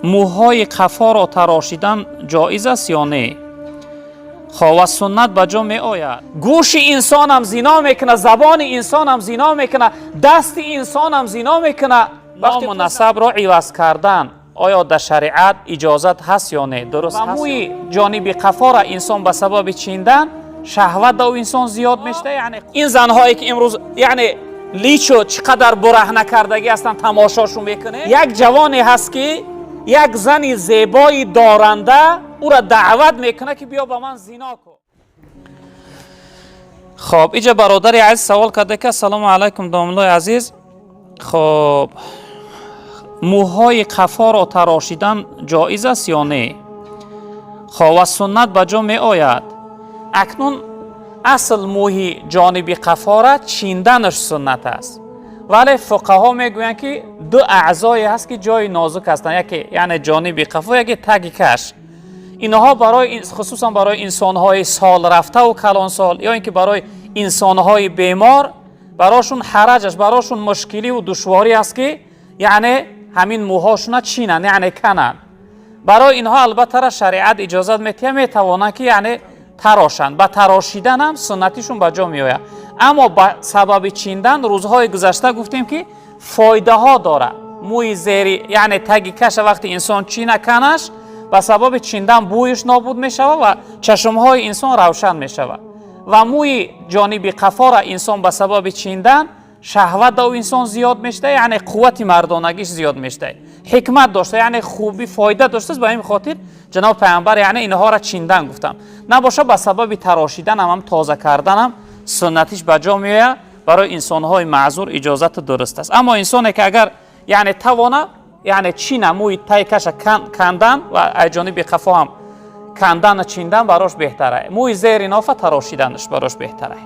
Мӯҳои қафоро тарошидан ҷоиз аст ё не? Хоб, суннат ба ҷо меояд? Гӯши инсонам зино мекунад, забони инсонам зино мекунад, дасти инсонам зино мекунад. Ному насабро иваз кардан оё дар шариат иҷозат ҳаст ё не? Дуруст ҳаст? Мӯи ҷониби қафора инсон ба сабаби чиндан шаҳват да инсон зиёд мешта. Яъне ин занҳое ки имрӯз, яъне личо чӣ қадар бураҳна кардагӣ ҳастанд, тамошошон мекунед. Як ҷавоне ҳаст, ки як зани зебои доранда ӯра даъват мекунад, ки биё ба ман зино кун. Хоб, иҷа бародари азиз савол карда, ки ассалому алайкум, домуллои азиз. Хоб, мӯҳои қафоро тарошидан ҷоиз аст ё не? Хоб, суннат ба ҷо меояд? Акнун асл мӯҳи ҷониби қафора чинданаш суннат аст, вале фуқаҳо мегӯянд, ки ду аъзое ҳаст, ки ҷои нозук ҳастанд, яке, яъне, ҷониби қафо, яке таги каш. Инҳо барои, хусусан барои инсонҳои солрафтаву калонсол ё ин ки барои инсонҳои бемор, барошун ҳараҷ аст, барошун мушкиливу душворӣ аст, ки яъне ҳамин мӯҳошуна чинанд, яъне кананд. Барои инҳо албаттара шариат иҷозат метиҳад, метавонанд, ки яъне тарошанд. Ба тарошиданам суннатишон ба ҷо меояд, аммо ба сабаби чиндан, рӯзҳои гузашта гуфтем, ки фоидаҳо дорад. Мӯи зери, яъне таги каша, вақте инсон чина, канаш, ба сабаби чиндан бӯйш нобуд мешавад ва чашмҳои инсон равшан мешавад. Ва мӯи ҷониби қафора инсон ба сабаби чиндан шаҳват да инсон зиёд мешуда, яъне қуввати мардонагиш зиёд мешуда. Ҳикмат дошта, яъне хуби фоида доштааст. Ба ин хотир ҷаноб пайғамбар, яъне, инҳоро чиндан гуфтам. Набоша, ба сабаби тарошиданам ҳам, тоза карданам суннатиш ба ҷо меояд. Барои инсонҳои маъзур иҷозату дуруст аст. Аммо инсоне ки агар, яъне, тавона, яъне чина, мӯи тай каша кандан ва аз ҷониби қафо ҳам кандану чиндан барош беҳтара, мӯи зери нофа тарошиданаш барош беҳтара.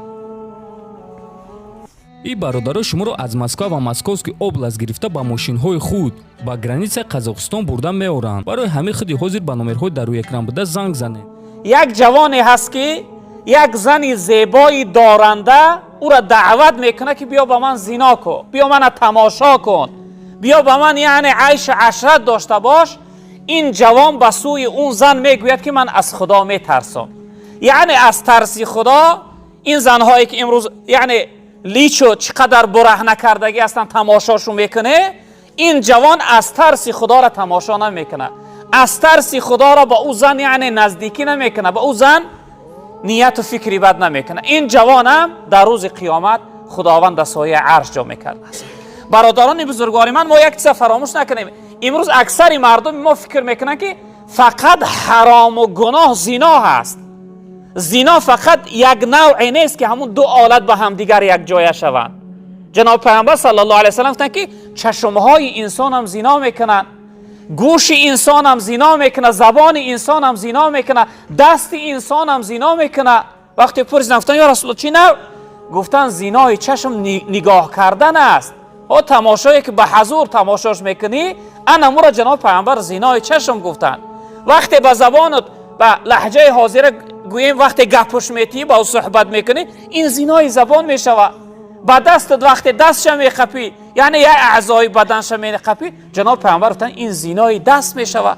И бародаро шуморо аз Москва ва Московский область гирифта, ба мошинҳои худ ба граница Қазоқистон бурда меоранд. Барои ҳамин худи ҳозир ба номерҳои дар рӯи экран буда занг занед. Як ҷавоне ҳаст, ки як зани зебои доранда ӯра даъват мекунад, ки биё ба ман зино кун, биё мана тамошо кун, биё ба ман, яъне, айшу ашрат дошта бош. Ин ҷавон ба сӯи он зан мегӯяд, ки ман аз Худо метарсам. Яъне аз тарси Худо ин занҳое ки имрӯз, яъне, личо чӣ қадар бураҳна кардагӣ ҳастанд, тамошошон мекунӣ, ин ҷавон аз тарси Худоро тамошо намекунад, аз тарси Худоро ба ӯ зан, яъне, наздикӣ намекунад, ба ӯ зан нияту фикри бад намекунад. Ин ҷавонам дар рӯзи қиёмат Худованд дар сояи арш ҷо мекардааст. Бародарони бузургвори ман, мо як чиза фаромӯш накунем. Имрӯз аксари мардуми мо фикр мекунанд, ки фақат ҳарому гуноҳ зино ҳаст. Зино фақат як навъе нест, ки ҳамун ду олат ба ҳамдигар якҷоя шаванд. Ҷаноб Пайғамбар саллаллоҳу алайҳи васаллам гуфтанд, ки чашмҳои инсонам зино мекунанд, гӯши инсонам зино мекунад, забони инсонам зино мекунад, дасти инсонам зино мекунад. Вақте пурсидам, гуфтанд: «Ё Расулулло, чӣ навъ?» Гуфтанд: «Зинои чашм нигоҳ кардан аст». О тамошое ки ба ҳазур тамошош мекунӣ, анамура ҷаноб Пайғамбар зинои чашм гуфтанд. Вақте ба забонат, ба лаҳҷаи ҳозира гӯем, вақте гапуш метиҳӣ, ба ӯ суҳбат мекунӣ, ин зинои забон мешавад. Ба дастат вақте дастша меқапӣ, яъне як аъзои баданша меқапӣ, ҷаноб Пайғамбар гуфтанд, ин зинои даст мешавад.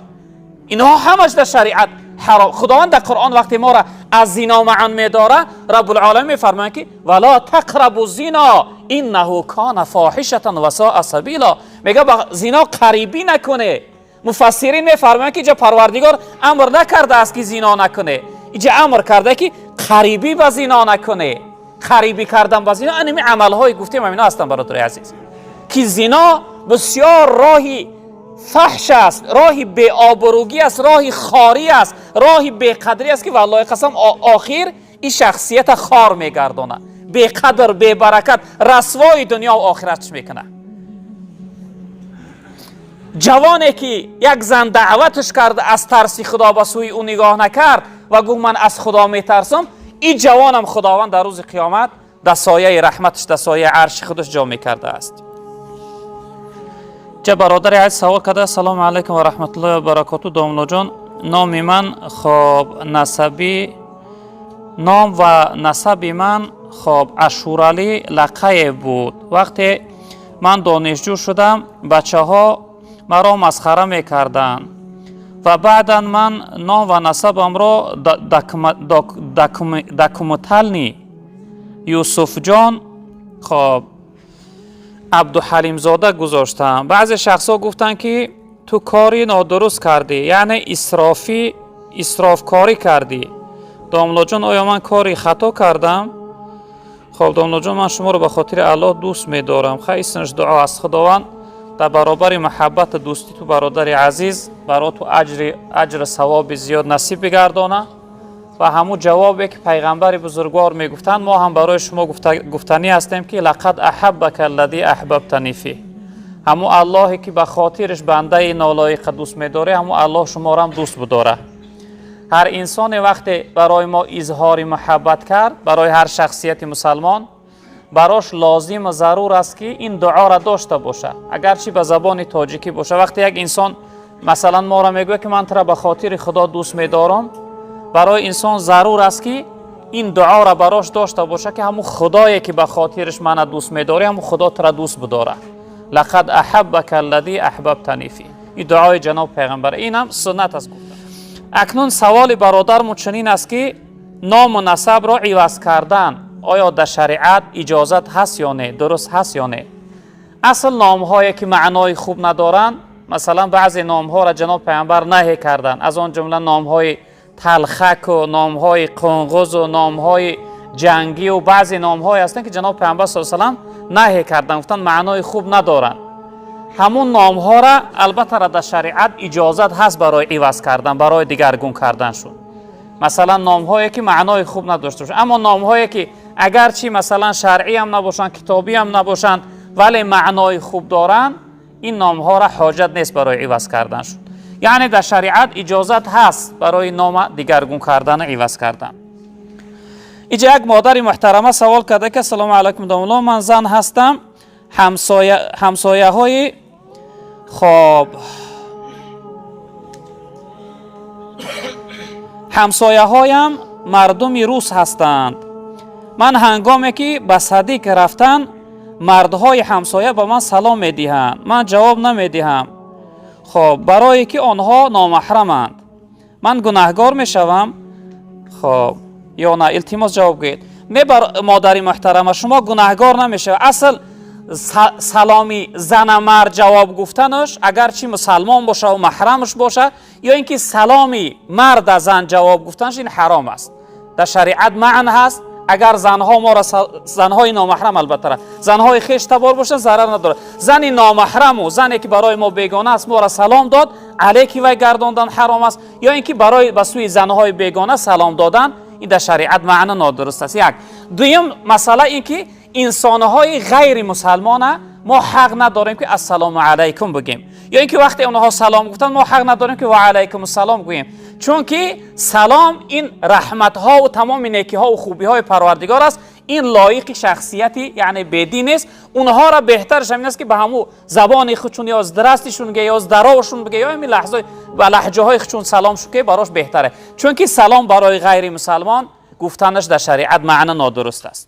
Инҳо ҳамаш дар шариат ҳаром. Худованд дар Қуръон вақте моро аз зино маън медора, Раббулъоламин мефармояд, ки ولا تقربوا الزنا إنه كان فاحشة وساء سبيلا. мега, ба зино қарибӣ накуне. Муфассирин мефармоянд, ки иҷа Парвардигор амр накардааст, ки зино накуне, иҷа амр карда, ки қарибӣ ба зино накуне. Қарибӣ кардан ба зино аними амалҳое гуфтем, ҳамино ҳастанд. Бародари азиз, ки зино бисёр роҳи фаҳш аст, роҳи беобрӯгӣ аст, роҳи хорӣ аст, роҳи беқадрӣ аст, ки валлоҳи қасам, охир ин шахсията хор мегардонад, беқадр, бебаракат, расвои дунёву охиратш мекунад. Ҷавоне ки як зан даъватш кард, аз тарси Худо ба сӯи ӯ нигоҳ накард ва гуфт: «Ман аз Худо метарсам», ин ҷавонам Худованд дар рӯзи қиёмат дар сояи раҳматаш, дар сояи арши худаш ҷо мекардааст. Ҷа бародари азиз савол карда: «Ассалому алайкум ва раҳматуллоҳи ва баракоту, домлоҷон. Номи ман, хоб, насабӣ, ном ва насаби ман, хоб, Ашуралӣ Лақаев буд. Вақте ман донишҷӯ шудам, бачаҳо Маро масхара мекарданд ва баъдан ман ном ва насабамро документально Юсуфҷон, хоб, Абдуҳалимзода гузоштам. Баъзе шахсҳо гуфтанд, ки ту кори нодуруст кардӣ, яъне исрофӣ, исрофкорӣ кардӣ. Домлоҷон, оё ман кори хато кардам? Хоб, домлоҷон, ман шуморо ба хотири Аллоҳ дӯст медорам. Хай, исмаш дуо аст. Худованд дар баробари муҳаббату дӯстӣ ту, бародари азиз, баро ту аҷру савоби зиёд насиб бигардона. Ва ҳамун ҷавобе ки пайғамбари бузургвор мегуфтанд, мо ҳам барои шумо гуфтанӣ ҳастем, ки لقد أحبك الذي أحببتني فيه. Ҳамун Аллоҳе ки ба хотириш бандаи нолоиқа дӯст медорӣ, ҳамун Аллоҳ шуморо дӯст бидора. Ҳар инсоне вақте барои мо изҳори муҳаббат кард, барои ҳар шахсияти мусалмон барош лозиму зарур аст, ки ин дуоро дошта боша, агарчи ба забони тоҷикӣ боша. Вақте як инсон, масалан, моро мегӯяд, ки ман тура ба хотири Худо дӯст медорам, барои инсон зарур аст, ки ин дуоро барош дошта боша, ки ҳамун Худое ки ба хотириш мана дӯст медорӣ, ҳамун Худо тура дӯст бидора. لقد أحبك الذي أحببتني فيه. Ин дуои ҷаноб пайғамбар, инам суннат аст. Гуфта, акнун саволи бародармон чунин аст, ки ному насабро иваз кардан оё дар шариат иҷозат ҳаст ё не, дуруст ҳаст ё не? Асл, номҳое ки маънои хуб надоранд, масалан, баъзе номҳоро ҷаноб пайғамбар наҳе карданд, аз он ҷумла номҳои талхаку, номҳои қунғузу, номҳои ҷангию баъзе номҳое ҳастанд, ки ҷаноб пайғамбар с салам наҳе карданд, гуфтанд, маънои хуб надоранд. Ҳамун номҳора албатта дар шариат иҷозат ҳаст барои иваз кардан, барои дигаргун карданшон, масалан, номҳое ки маънои хуб надошта бошанд. Аммо номҳое ки агарчи, масалан, шаръиам набошанд, китобиам набошанд, вале маънои хуб доранд, ин номҳоро ҳоҷат нест барои иваз карданшон. Яъне дар шариат иҷозат ҳаст барои нома дигаргун кардану иваз кардан. Иҷа як модари муҳтарама савол карда, ки ассалому алайкум, домулло, ман зан ҳастам, ҳамсояҳои, хоб, ҳамсояҳоям мардуми рус ҳастанд. Ман ҳангоме ки ба садик рафтан, мардҳои ҳамсоя ба ман салом медиҳанд, ман ҷавоб намедиҳам, хоб, барое ки онҳо номаҳраманд. Ман гунаҳгор мешавам, хоб, ё на? Илтимос, ҷавоб гӯед. Не, бар модари муҳтарама, шумо гунаҳгор намешавед. Асл, саломи зана мард ҷавоб гуфтанаш, агарчи мусалмон бошаву маҳрамаш боша, ё ин ки саломи марда зан ҷавоб гуфтанаш, ин ҳаром аст, дар шариат маън ҳаст. Агар занҳо моро, занҳои номаҳрам, албатта, занҳои хештабор бошанд, зарар надорад. Зани номаҳраму зане ки барои мо бегона аст, моро салом дод, алейки вай гардондан ҳаром аст, ё ин ки барои ба сӯи занҳои бегона салом додан, ин дар шариат маъно нодуруст аст. Як дуюм масъала ин ки инсонҳои ғайри мусалмона мо ҳақ надорем, ки ассалому алайкум бигӯем, ё ин ки вақте онҳо салом гуфтанд, мо ҳақ надорем, ки ва алайкум ассалом гӯем, чунки салом ин раҳматҳову тамоми некиҳову хубиҳои Парвардигор аст, ин лоиқи шахсияти, яъне, бедин нест. Онҳоро беҳтараш ҳамин аст, ки ба ҳамун забони худшун ё здрасте шун биге, ё здорово шун биге, ё ҳамин лаҳза ба лаҳҷаҳои худшун салом шу, ки барош беҳтаре, чунки салом барои ғайри мусалмон гуфтанаш дар шариат маъно нодуруст аст.